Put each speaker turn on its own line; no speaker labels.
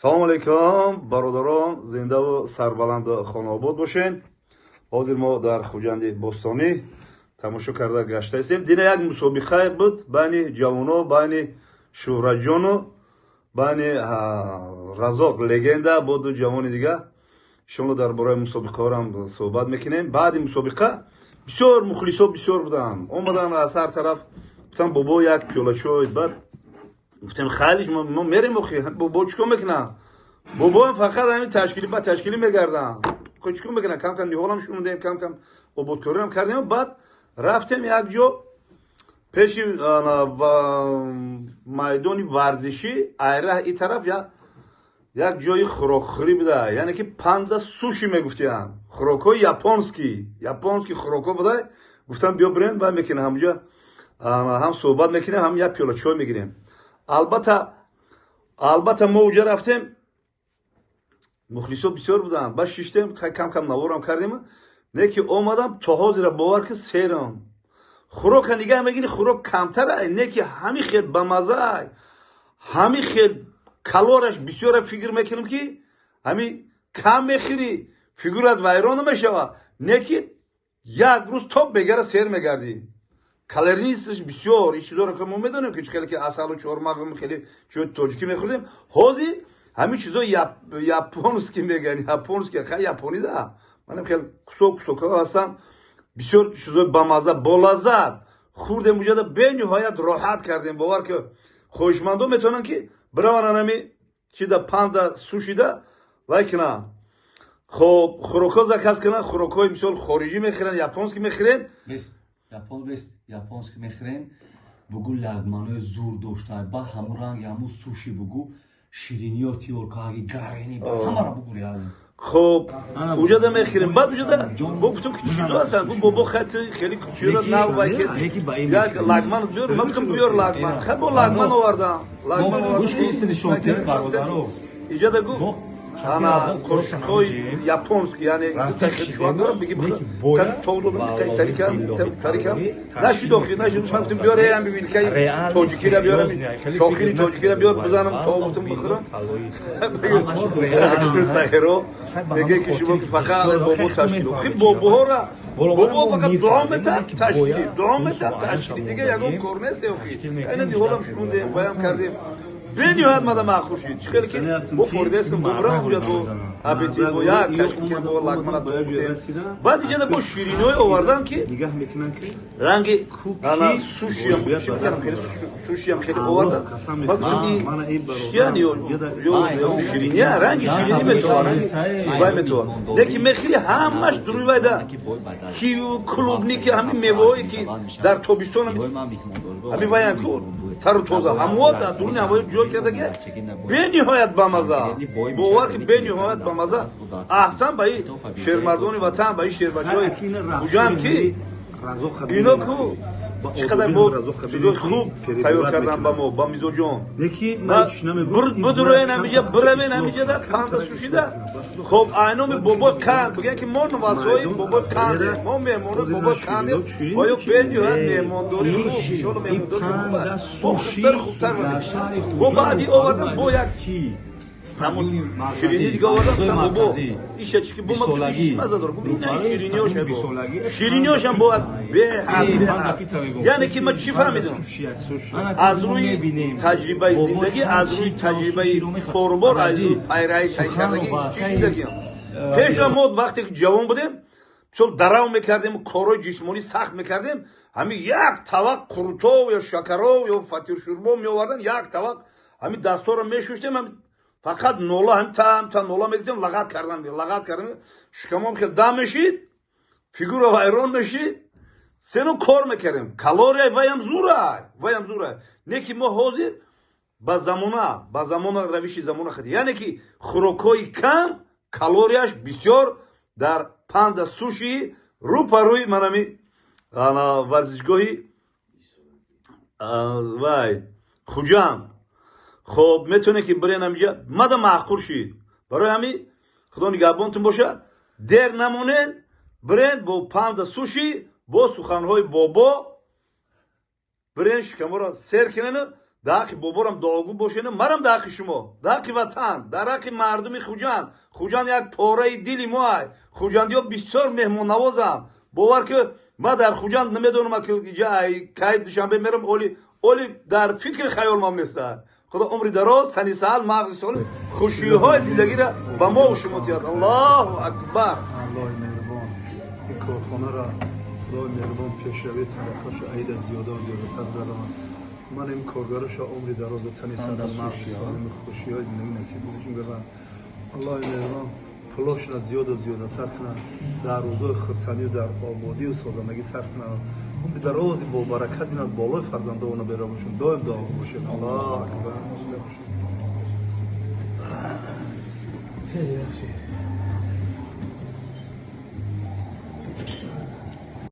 Салому алейкум, бародарон, зиндаву сарбаланду хонаобод бошен. Ҳозир мо дар Хуҷанди бостонӣ тамошо карда гаштаистем. Дина як мусобиқа буд байни ҷавоно, байни Шӯҳратҷону байни Разоқ легенда бо ду ҷавони дига. Иншоалло, дар бораи мусобиқаҳоам суҳбат мекунем. Баъди мусобиқа бисёр мухлисо бисёр буданд, омаданд аз ҳар тараф, гуфтам: «Бобо, як пиёла чой». Баъд гуфтем: «Хайлиш, мо мерем». Охи, бобо чикор мекунам? Бобоам фақат ҳамин ташкилӣ ба ташкилӣ мегардам, чикор мекунам? Кам кам ниҳолам шумудем, кам кам ободкориам кардем. Баъд рафтем як ҷо, пеши майдони варзишӣ, айраҳ и тараф як ҷои хӯрокхӯрӣ буда, яъне ки «Панда Суши» мегуфтиянд, хӯрокҳои японский, японский хӯрокҳо буда. Гуфтам: «Биё, бирем, бай мекунем, ҳамҷо ҳам суҳбат мекунем, ҳам як пиёла чой мегирем». Албатта, албатта, мо уҷа рафтем, мухлисо бисёр буданд. Ба шиштем, кам кам наворам кардем. Не ки омадам, то ҳозира, бовар ки, серам. Хӯрока нигаҳ мегирӣ, хӯрок камтара, не ки ҳами хел бамазай, ҳами хел калораш бисёра. Фикр мекунем, ки ҳами кам мехӯрӣ, фигурат вайрон намешава, не ки як рӯз то бегара сер мегардӣ. Калорийность бисёр. Ин чизоро ки мо медонем, ки хеле ки асалу чормағм, хеле чизи тоҷикӣ мехӯрдем, ҳозир ҳамин чизо японский мегӯянд, японский, хай, япони да, манам хел кусок кусокҳо ҳастанд, бисёр чизои бамаза, болаззат хӯрдем. Уҷада бениҳоят роҳат кардем. Бовар ки, хоҳишмандо метавонанд, ки бираванд анами чида, «Панда Сушида» вай кунанд. Хоб, хӯрокҳо заказ кунанд, хӯрокҳои мисол хориҷӣ мехӯранд, японский мехӯрем.
Японский мехӯрем, бугу, лагманои зур дошта, ба ҳамун ранги ҳамун суши, бугу, шириниё тиёр каги гарени, ҳамаро бугу, реально.
Хоб, уҷада мехӯрем. Баъд уҷада бо гуфтам, ки чизо ҳастанд. Гуфт: «Бобо, хати хеле чиро нав вай, як лагман биёр». Ман гуфтам: «Биёр лагман». Хай, бо лагман овардам, лагман. Иҷада гуфт: ана қошиқҳои японский, яъне дуташуа биги, тог додам, тарикам, тарикам нашид. Охи нашид. Ман гуфтам: «Биёр, ам вилкаи тоҷикира биёрам, шохини тоҷикира биёр, бизанам, тог гуфтам, бихӯрам». Сахиро мегӯяд, ки шумо фақат бобо ташкил. Хи, бобоҳора бобо фақат дуо метад, ташкили дуо метад, ташкили дига ягон кор нест. Охи, айна ниҳолам шунудем, ваям кардем, бениҳоят мада маъқул шид. Чӣ хеле ки бо форидесм, бубрам уҷа, бо аппетит, бо як кашки, бо лагмана. Баъд иҷада бо шириниҳое овардам, ки ранги ана сушиам, сушиам хеле овардам. Баъд гуфтам: шириния ранги ширинӣ метавон, вай метавон, лекин мехӯри, ҳамаш дуруи вайда киву, клубники, ҳамин меваҳое, ки дар тобистон ҳамин ваян ку, тару тоза, ҳамуо дар дуруни ҳамои ҷой кардаги, бениҳоят бамаза. Бовар ки, бениҳоят бамаза. Аҳсан ба и шермардони ватан, ба и шербачаҳои Хуҷанд, ки ино ку чӣ қадар бо чизои хуб тайёр кардан ба мо, ба мизоҷон. Будуроен ҳамиҷа, биравен ҳамиҷада, «Панда Сушида». Хоб, айноми бобои қанд бигӯян, ки мо нувасҳои бобои қандем, мо меҳмонои бобои қандем. Оё бениҳоят меҳмондорӣ хуб, иншоалло, меҳмондорӣ хуб, бо хубтар, хубтар. Бо баъди овардам, бо як ширинӣ дига овардам. Гуфтам: «Бобо, иша чӣ?» Ки бо ма маза дор. Гуфт: «Ина шириниёша». Бо шириниёшам бояд беҳад. Яъне ки ман чӣ фаҳмидам аз рӯи таҷрибаи зиндагӣ, аз рӯи таҷрибаи корубор, аз рӯи пайраи тай кардагӣ, чӣ зиндагиам? Пеша мо вақте ки ҷавон будем, мисол, дарав мекардем, корҳои ҷисмонӣ сахт мекардем, ҳамин як тавақ қурутов ё шакаров ё фатиршурбо меовардан, як тавақ, ҳамин дастҳоро мешуштем, фақат нола, ҳам та та нола мегизем, лағат кардан, лағат кардан, шикамом хел дам мешид, фигура вайрон мешид, сену кор мекардем, калория ваям зурай, ваям зурай. Не ки мо ҳозир ба замона, ба замона, равиши замона хати, яъне ки хӯрокҳои кам, калорияш бисёр дар «Панда Суши» рӯ па рӯи манами варзишгоҳи вай Хуҷанд. Хоб, метавонед, ки бирен ҳамиҷа, мада маъқул шид. Барои ҳамин Худо нигаҳбонтон бошад, дер намонед, бирен бо «Панда Суши», бо суханҳои бобо бирен, шикаморо сер кунену. Дар ҳаққи боборам дуогӯ бошед, марам дар ҳаққи шумо, дар ҳаққи ватан, дар ҳаққи мардуми Хуҷанд. Хуҷанд як пораи дили мо ай. Хуҷандиҳо бисёр меҳмоннавозанд. Бовар ки ман дар Хуҷанд намедонам ки кай Душанбе мерам, оли дар фикри хаёлмам неста. Худо умри дароз, тани саҳат, мағзи солим, хушиҳои зиндагиро ба мо шумо диҳад. Аллоҳу акбар.
Аллоҳи меҳрубон ин корхонаро, Худои меҳрубон пешравии тараққишу аида зиёда зиёдатар даромад. Ман ин коргароша умри дарозу тани саҳат, мағзи солими, хушиҳои зиндагӣ насиб бошун гарданд. Аллоҳи меҳрубон пулошона зиёду зиёдатар кунад, дар рӯзои хурсандию дар ободию созандагӣ сарф кунад. Умри дарози бобаракат бинад, болои фарзандоона бера бошун. Доим дуо бошед. Аллоҳу акбар.
Хеле яхши.